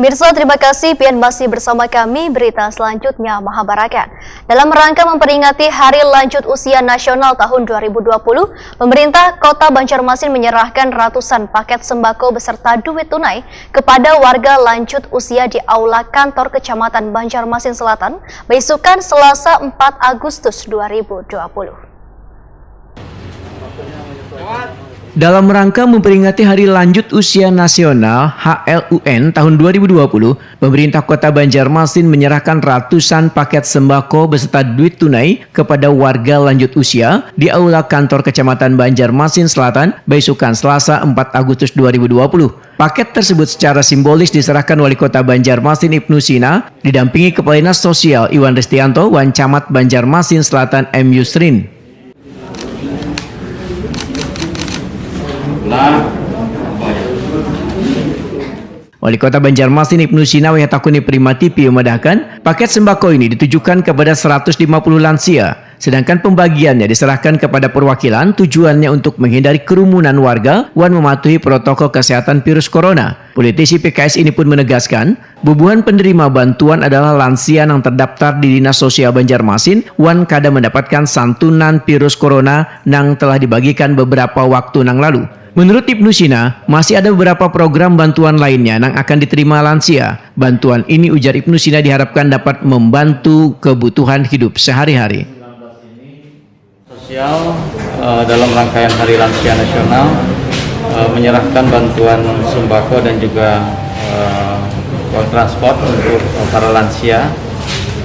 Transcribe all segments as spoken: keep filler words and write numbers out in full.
Pemirsa, terima kasih pian masih bersama kami. Berita selanjutnya, Mahabarakan. Dalam rangka memperingati Hari Lanjut Usia Nasional tahun dua ribu dua puluh, pemerintah Kota Banjarmasin menyerahkan ratusan paket sembako beserta duit tunai kepada warga lanjut usia di Aula Kantor Kecamatan Banjarmasin Selatan, beisukan Selasa empat Agustus dua ribu dua puluh. Dalam rangka memperingati Hari Lanjut Usia Nasional, H L U N, tahun dua ribu dua puluh, pemerintah Kota Banjarmasin menyerahkan ratusan paket sembako beserta duit tunai kepada warga lanjut usia di Aula Kantor Kecamatan Banjarmasin Selatan, beisukan Selasa empat Agustus dua ribu dua puluh. Paket tersebut secara simbolis diserahkan Wali Kota Banjarmasin Ibnu Sina, didampingi Kepala Dinas Sosial Iwan Ristianto wan Camat Banjarmasin Selatan M Yusrin. Wali Kota Banjarmasin Ibnu Sina wayah takuni Prima T V memadahkan, paket sembako ini ditujukan kepada seratus lima puluh lansia, sedangkan pembagiannya diserahkan kepada perwakilan, tujuannya untuk menghindari kerumunan warga wan mematuhi protokol kesehatan virus corona. Politisi P K S ini pun menegaskan, bubuhan penerima bantuan adalah lansia nang terdaftar di Dinas Sosial Banjarmasin wan kada mendapatkan santunan virus corona nang telah dibagikan beberapa waktu nang lalu. Menurut Ibnu Sina, masih ada beberapa program bantuan lainnya nang akan diterima lansia. Bantuan ini, ujar Ibnu Sina, diharapkan dapat membantu kebutuhan hidup sehari-hari. Sosial eh, dalam rangkaian Hari Lansia Nasional eh, menyerahkan bantuan sembako dan juga eh, uang transport untuk para lansia.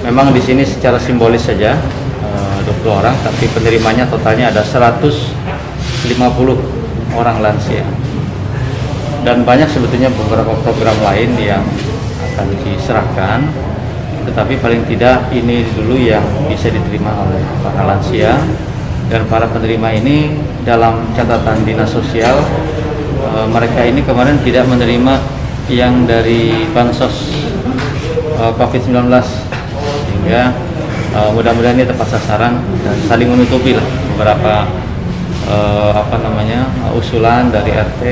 Memang di sini secara simbolis saja eh, dua puluh orang, tapi penerimanya totalnya ada seratus lima puluh orang lansia. Dan banyak sebetulnya beberapa program lain yang akan diserahkan, tetapi paling tidak ini dulu yang bisa diterima oleh para lansia. Dan para penerima ini dalam catatan dinas sosial, eh, mereka ini kemarin tidak menerima yang dari bansos eh, covid sembilan belas, sehingga eh, mudah-mudahan ini tepat sasaran dan saling menutupi lah beberapa eh, apa namanya usulan dari R T.